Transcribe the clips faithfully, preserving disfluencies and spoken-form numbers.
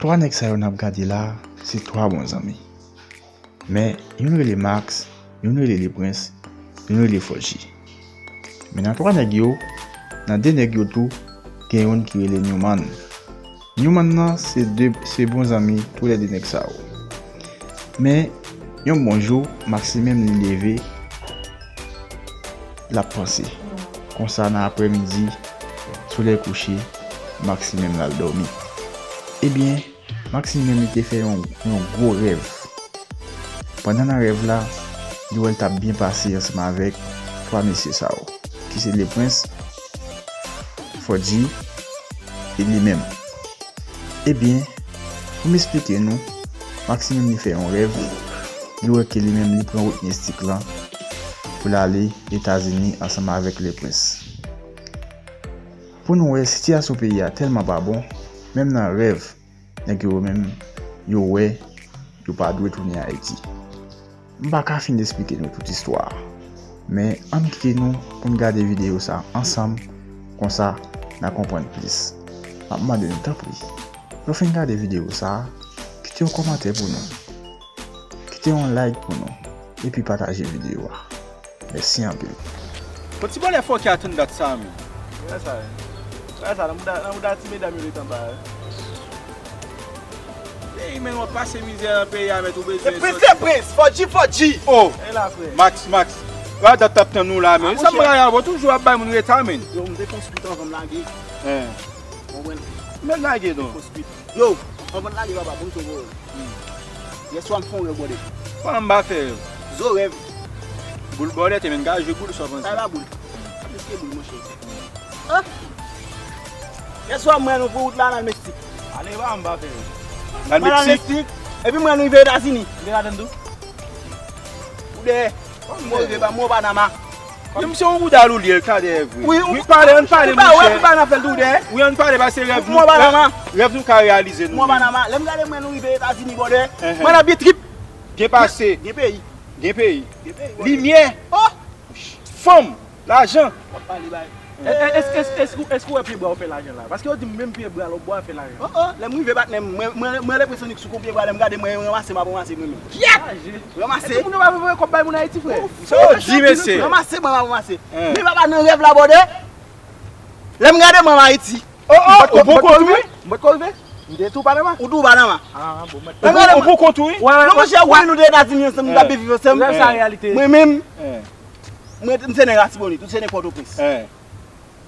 Twa nèg sa yo n ap gade la, se twa bon zanmi. Men, youn rele Max, youn rele Leprince, youn rele Fodji. Men nan twa nèg yo, nan de nèg yo tou, gen youn ki rele Newman. Newman nan se de, se bon zanmi toulède nèg sa yo. Men, yon bon jou, Max li menm li leve, l ap panse. Konsa, nan aprèmidi, solèy kouche, Max li menm l al dòmi. Ebyen, Max li menm li te fè yon, yon gwo rèv. Pandan nan rèv la, li wè l t ap byen pase ansanm avèk twa mesye sa yo, ki se Leprince, Fodji, e li menm. Ebyen, pou m esplike nou, Max li menm li fè yon rèv, li wè ke li menm li pran wout mistik lan pou l ale Etazini ansanm avèk Leprince. Pou nou wè, sitiyasyon peyi a tèlman pa bon, menm nan rèv, nèg yo menm, yo wè, yo pa dwe tounen Ayiti. M pa ka fin esplike nou tout istwa a, men ann kite nou pou n gade videyo sa a ansanm, konsa n a konprann plis. M ap mande nou, tanpri, lè w fin gade videyo sa a, kite yon kòmantè pou nou, kite yon like pou nou, epi pataje videyo a. Mèsi anpil. Bon, ti bòlè fòkè a tann dat sa a, men. Wè sa, wè. Wè sa, nan bouda, nan bouda ti medam yo ret anba, wè. Peyi, men, w ap pase mizè nan peyi a, men ou bezwen soti. Leprince, Leprince, Fodji, Fodji. Oh! E la, frè. Max, Max. Wè dat t ap tann ou la, men. Ah, monchè. Sa m rayi avè w, toujou ap bay moun reta, men. Yo, m te konstwi anvan m lage. Hein. Konprann? Men lage, non. Konstwi. Yo, anvan n lage, papa, pou m sove w. Yèswa m fè yon rèv, brother. Kòman m pa fè rèv? Zo rèv. Boul bòlèt, men, gade jwe boul sa w panse. Sa e pa boul. Sa plis ke boul, monchè. Ah! Yèswa m wè nou pou wout la, n al Meksik. Ale, pa m pa fè rèv. N al Meksik. Epi m wè nou rive Etazini. M te ladann tou. Ou dèyè. Mwen rive pa, mwen Panama. Yo, misye yon bouda loulye, l ka dèyè vre. Wi, wi, ann pale, ann pale, monchè. Wi, ann pale, paske rèv nou, rèv nou ka reyalize nou menm. Mwen Panama. Lè m gade mwen nou rive Etazini, brother. Mwen nan big trip. Gen pase. Gen peyi. Gen peyi. Gen peyi, brother. Limyè. Oh! Fanm. Lajan. W ap pale bay. E, e, èske, èske, èske, èske w wè pye bwa w fè lajan la? Paske yo di m menm pye bwa lòt bwa fè lajan. Oh, oh, lè m rive, patnè m, mwen, mwen, mwen Leprince Onyx sou kou pye bwa, lè m gade mwen ranmase, m ap ranmase mwen menm. Pyèt! Ranmase. Epi moun yo pa vle voye kòb bay moun Ayiti, frè. Sa w di, mesye? Ranmase, mwen ap ranmase. Hein. Men papa nan rèv la, brother. Lè m gade mwen Ayiti. Oh, oh, ou poko tou wi? M poko rive. M te tou Panama. Ou tou Panama. Ah, bon, mwen. Ou poko tou wi? Wè, wè, non, monchè, ou konnen nou te Etazini ansanm, nou t ap viv ansanm. Rèv sa reyalite. Mwen menm, mwen, m se nèg Latibonit, ou se nèg Pòtoprens. Hein.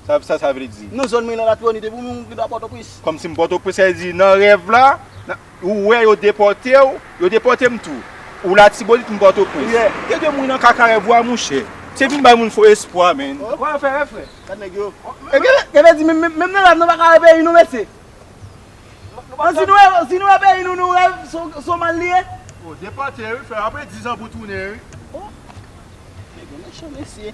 Sa, sa, sa vle di? Nan zòn mwen nan Latibonit, epi ou menm ou vin nan Pòtoprens. Kòmsi m Pòtoprens, sa vle di nan rèv la, nan, ou wè yo depòte w, yo depòte m tou. Ou Latibonit, m Pòtoprens. Yeah. Gade moun nan kaka rèv ou a, monchè. Se vin bay moun fo espwa, men. Oh. Wè, fè rèv, frè. Gad nèg yo. E gen, gen di, menm, menm, menm nan rèv nou pa ka wè peyi nou, mesye. Bon, si nou, si nou wè peyi nou, nou rèv, se, se mal li ye. Oh, depòte, wi, frè. Apre diz an pou tounen, wi. Oh. Nèg yo mechan, mesye.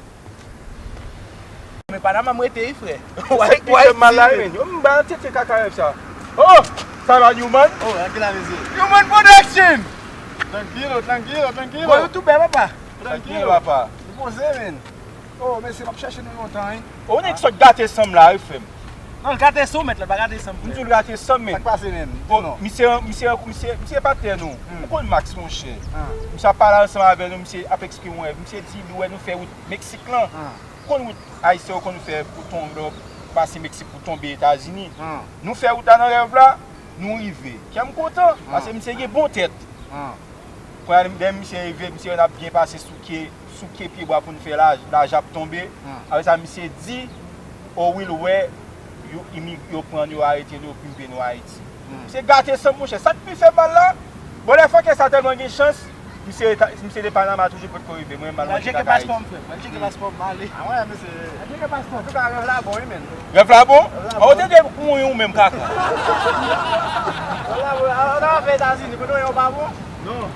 Men Panama m rete, wi, frè. Sa k pi fè m mal la, wi, men. Yo, m ba tete kaka rèv sa. Oh! Sa va, Newman? Oh, antre la, mesye. Newman Production! Tranquilo, tranquilo, tranquilo. Bon, youtubè, papa. Tranquilo, papa. Ou poze, men. Oh, mesye, m ap chèche nou lontan, wi. Oh, nèg sot gate san m la, wi, frè m. Non, l gate san w, mèt, la pa gate san m, frè. M di w l gate san m, men. Sa k pase, menm? Bon, misye, misye, misye, misye patnè nou. Hmm. Ou konn Max, monchè. Ah. Misye ap pale ansanm avè nou, misye ap eksplike yon rèv. Misye di li wè nou fè wout Meksik lan. Ah. Ou konn wout ayisyen yo konn fè pou tonbe, pase Meksik pou tonbe Etazini. Ah. Nou fè wout la nan rèv la, nou rive. Kè m kontan, paske misye gen bon tèt. Ah. Kounye a, lè misye rive, misye wè n ap byen pase sou ke, sou ke pye bwa pou n fè la, lajan ap tonbe. Ah. Apre sa, misye di, o wi, l wè, yo, imi-, yo pran n, yo arete n, yo pimpe nou Ayiti. Hmm. Misye gate san m, monchè. Sa k pi fè mal la, bon, lè fòkè sa tèlman gen chans, misye ta-, misye de Panama toujou potko rive. Mwen, m al manje kaka Ayiti. Mwen tcheke paspò m, frè. Mwen tcheke paspò m, m ale. Ah, wè, mesye. Antouka, rèv la bon, wi, men. Rèv la bon? Rèv la bon? Ou te de pou yon menm kaka. Rèv la bon. Ah, ou ta fè Etazini, kote w ye, ou pa bon? Non.